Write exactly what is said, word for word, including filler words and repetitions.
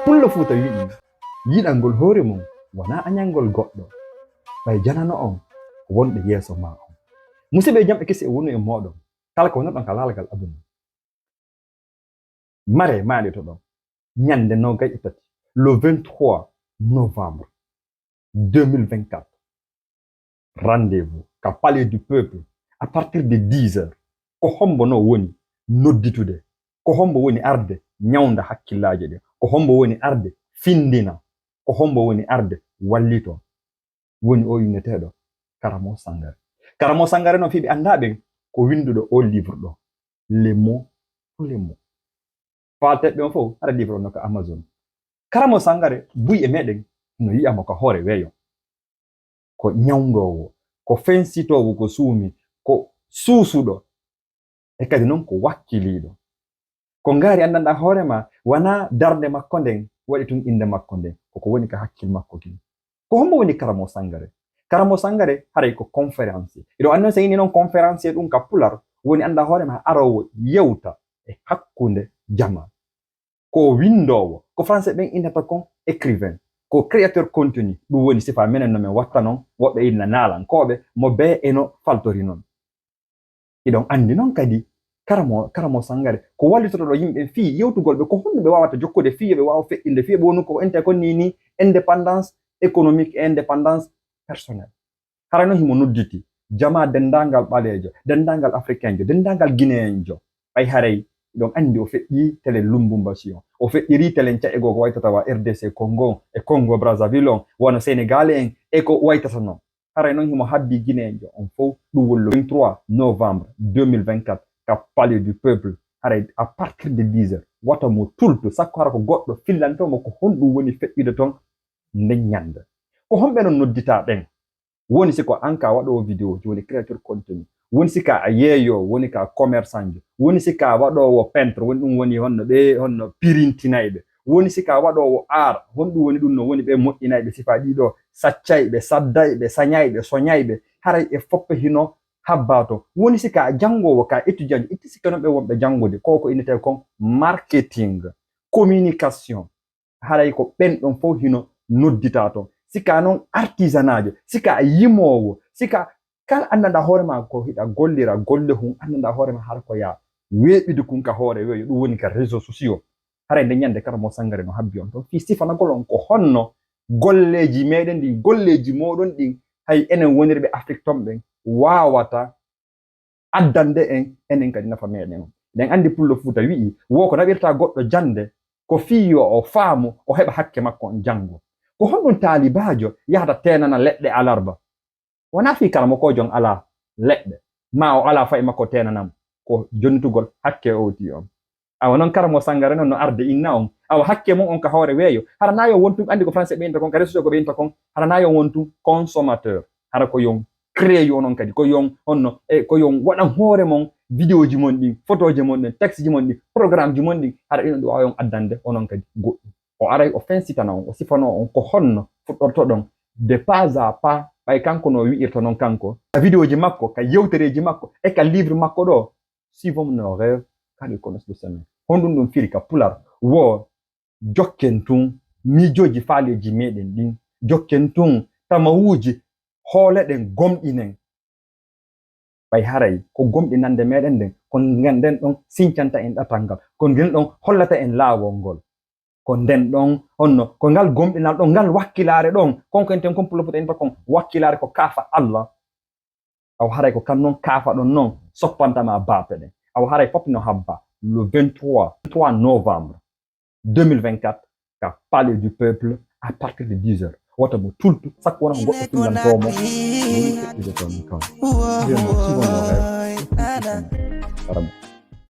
Pullo Fuuta wi'i, yiɗangol hoore mum wonaa añangol goɗɗo, ɓay janano on ko wonɓe yeeso maa on. Musidɓe e jamɓe kesi e wonu e mooɗon, kala ko wonnoɗon ka laalgal aduna. Mare maaɗe to ɗon, ñande noogay e tati, le vingt-trois novembre deux mille vingt-quatre. Rendez-vous ka Palais du Peuple à partir de dix heures. Ko hombo no woni nodditude? Ko hombo woni arde ñawnda hakkillaaji ɗin? Ko hombo woni arde findina? Ko hombo woni arde wallito? Woni o inneteeɗo Karamo Sangare. Karamo Sangare noon, fii ɓe anndaa ɓen, ko winnduɗo o livre ɗo, Les mots pour les mots. Faalteeɓe on fof, hara livre on no ka Amazon. Karamo Sangare, buy e meɗen no yi'a mo ka hoore weeyo. Ko ñawndoowo, ko fensitoowo ko suumi, ko suusuɗo, e kadi noon ko wakkiliiɗo. Ko ngaari anndanɗaa hoore maa, wonaa darnde makko nden waɗi tun innde makko nden, koko woni ka hakkil makko kin. Ko hombo woni Karamo Sangare? Karamo Sangare haray ko conférencier. Hiɗon anndi noon, so inni noon conférencier ɗum ka pular, woni anndaa hoore maa aroowo yewta e hakkunde jamaa. Ko winndoowo, ko français ɓen innata kon écrivain, ko créateur contenu, ɗum woni sifa menen no men watta non, woɓɓe inna naalankooɓe, mo bee e no faltori non. Hiɗon anndi non kadi Karamo, Karamo Sangare, ko wallitotoɗo yimɓe fii yewtugol ɓe, ko honno ɓe waawata jokkude fii yo ɓe waawa feƴƴinde, fii yo ɓe wonu ko ente kon nii nii, indépendance économique et indépendance personnelle. Hara non himo nodditi jamaa denndaangal ɓaleejo, denndaangal africain jo, denndaangal guinéen jo. Ɓay haray hiɗon anndi o feƴƴii telen Lumbumbasi on. O feƴƴirii telen ca'e goo ko waytata wa R D C Congo e Congo Brazzaville on, wano Sénégal en e ko waytata non. Haray non himo habbii Guinéen jo on fow, ɗum woni le vingt-trois novembre deux mille vingt-quatre ka Palais du Peuple. Haray à partir de dix heures, wata mo tultu, sakko hara ko goɗɗo fillantoo mo ko honɗum woni feƴƴude ton nden ñande. Ko homɓe non nodditaa ɓen? Woni si ko an ka waɗoowo vidéo ji, woni créateur contenu. Woni si ka a yeeyoowo, woni ka commerçant jo. Woni si ka waɗoowo peintre, woni ɗum woni honno ɓe, honno pirintinayɓe. Woni si ka waɗoowo art, honɗum woni ɗum no woni ɓe moƴƴinayɓe sifa ɗiɗo, saccayɓe, saddayɓe, sañayɓe, soñayɓe. Haray e foppe hino habba to. Woni si ka janngoowo, ka étudiant, itti sikke non ɓe wonɓe janngude, ko ko innetee kon marketing, communication. Haray ko ɓen ɗon fow hino nodditaa ton. Si ka non artisanaajo, si ka yimoowo, si ka kala anndanɗaa hoore maa ko hiɗa gollira golle hun, anndanɗaa hoore maa hara ko yaa weeɓidu kun ka hoore weeyo, ɗum woni ka réseaux sociaux. Haray nde ñande Karamo Sangare no habbi on ton fii sifanagol on ko honno golleeji meɗen ɗin, golleeji mooɗon ɗin, hay enen wonirɓe Afrik ton ɓen, waawata addande en, enen kadi nafa meɗen on. Eɗen anndi Pullo Fuuta wi'i, wo ko naɓirta goɗɗo jannde, ko fii yo o faamu, o heɓa hakke makko on janngo. Ko honɗum taalibaajo yahata teenana leɗɗe alarba? Wonaa fii kala mo ko jon alaa leɗɗe, maa o alaa fa'i makko teenanam, ko jonnitugol hakke o oti on. Awa non Karamo Sangare non no arde inna on. Awa hakke mon on ka hoore weeyo. Hara naa yo wontu, anndi ko français ɓe inta kon, ka réseaux sociaux ko ɓe inta kon. Hara naa yo wontu consommateur. Hara ko yon créer onon kadi. Ko yon honno, e ko yon waɗan hoore mon vidéo ji mon ɗin, photo ji mon ɗin, texte ji mon ɗin, programme ji mon ɗin. Hara inon ɗi waawa yon addande onon kadi goɗɗum. O aray o fensitana on, o sifanoo on ko honno fuɗɗortoɗon de pas à pas, ɓay kanko no wi'irta non kanko. Ka vidéo ji makko, ka yewtereeji makko, e ka livre makko ɗo, Suivons nos rêves, car ils connaissent le chemin. Honɗum ɗum firi ka pular? Wo jokken tun miijooji faaleeji meɗen ɗin. Jokken tun tamawuuji hooleɗen gomɗinen. Ɓay haray ko gomɗinande meɗen nden, ko nden ɗon sincanta en ɗatal ngal, ko nden ɗon hollata en laawol ngol. Ko nden ɗon honno, ko ngal gomɗinal ɗon, ngal wakkilaare ɗon, kon ko enten kon Pullo Fuuta inta kon wakkilaare ko kaafa Allah. Awa haray ko kan non kaafa ɗon non soppanta ma baape ɗen. Awa haray fof no habba le vingt-trois, trois novembre deux mille vingt-quatre ka Palais du Peuple à partir de dix heures. Wota mo tultu, sakko wona ko goɗɗo fillantoo mo. Woni feƴƴude toon kam. Vraiment, suivons nos rêves. Vraiment.